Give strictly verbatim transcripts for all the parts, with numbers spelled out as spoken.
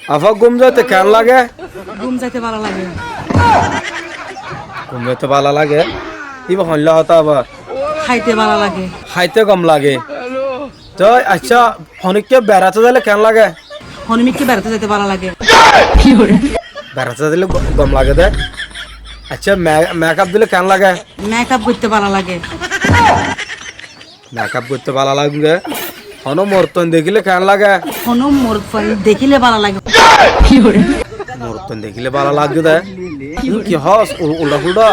Afá, gúm zaite keén lage? Gúm zaite bála lage. Gúm zaite bála lage? Íba hoóñlla hotá abar? Háite bála lage. Háite gom lage. Toi, accá, honikká beraite zaile keén lage? Honikká beraite zaite bála lage. Beraite zaile go-, gom lage de. Accá, me-, mekap dile keén lage? Mekap goitte bála lage. Mekap goitte bála lage. Hono morotfuain dekíle keén lage? Hono morotfuain dekíle bála lage. Morotfuain dekíle bála lage de. Ín ki hoós? Ul-, ulda fulda.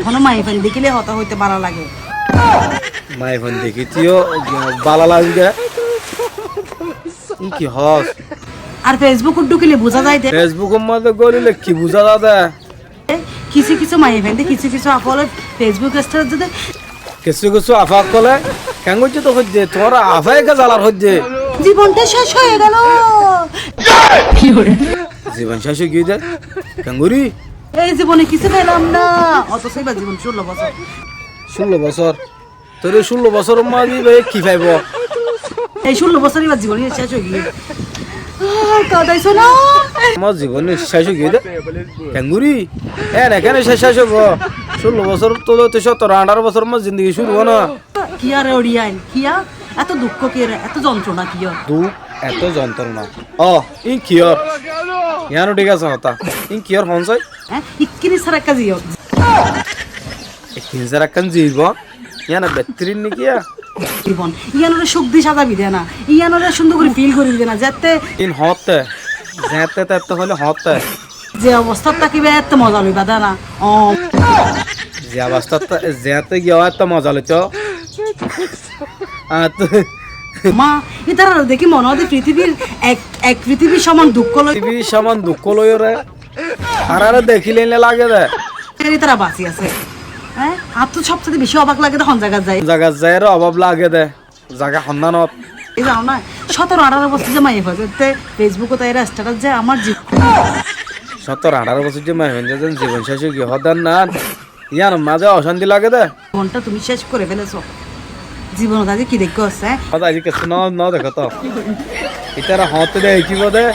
Hono maiyafuain dekíle hotá hoite bála lage. Maiyafuain dekíte yó bála lage. Ín ki hoós? Ar Facebookot dhukile buzá zai de. Facebookor mazé gólile ki buzá zai de? Kissú kissú maiyafuainde, kissú kissú afá ókkole Facebook status de. Kissú kissú afá ókkole keén goijjé de hoidde, tuáñr afáye ekká zalar hoidde. Zibonta céc ói gelo. Zibon céc ói giyé de? Keéngorí? Ei zibone kissú failam na. Otoco íbar zibon cúllo bosór. Cúllo bosór? Tóile cúllo bosóror mazé íba ki faibo? Ei cúllo bosór íbar zibon céc ói giyé. Ar kotá cúno. Añár zibon céc ói giyé de. Keéngorí? Ene keéne céc, céc óibo? Cúllo bosór to, to sóttoro añçáro bosóror mazé zindigi cúru óna. Kiyá re uçíyain? Kiyá? Eto duk kiyá re? Eto zontrona kiyá? Duk, eto zontrona. Ó, ín kiyór? Yíano thík asé hotá. Ín kiyór hoón sai? Hé? Ikkíni sára ekká zibon. Ikkíni sára ekkán zibon? Yían ar bettórine kiyá? Zibon. Yíanore cúk di sázabi de na. Yíanore cúndor gorí fil gorí de na. Zette. Ín hoóñtte. Zette tette hoilé hoóñtte. Ze obostát tákiba ette moza loiba de na. Ó. Ze obostát tá-, zette giyé ette moza loito. Ar tu- Ma, ítarare dekí mone hoó de fitibir ek, ek fitibir soman duk loi. Fitibir soman duk loiyóre. Tarare dekíle ene lage de. Ítara basi asé. Hé? Añáttu sobsai beci obak lage de hon zagat zai. Zagat zaiyóre obak lage de. Zaga honnánot. Ei zano na, sóttoro añçáro bosór ze maiyafuain ze Facebookot aiyóre status de añár zi- Sóttoro añçáro bosór ze maiyafuain ze zibon céc ói giyé hotá nan. Yíanor mazé ocánti lage de. Zibonta tumi céc gorí féleso. Zibonot aijja ki dekó asé? Aijja kessú no, no dekó to. Ítara hoóñtte de ki bode?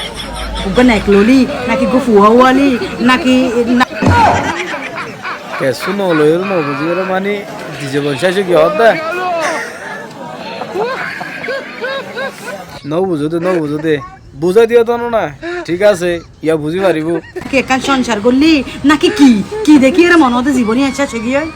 Uggúa nek loli, náki uggúa fua uali, náki na- Kessú no loiyóre no buzíyóre mani, zibon céc ói giyé hotá. No buzó de, no buzó de. Buzái diyó de no na. Thík asé, yá buzí faribó. Ki ekkán sonsar goillí náki ki? Ki dekíyore mone hoó de zibon yían céc ói giyói?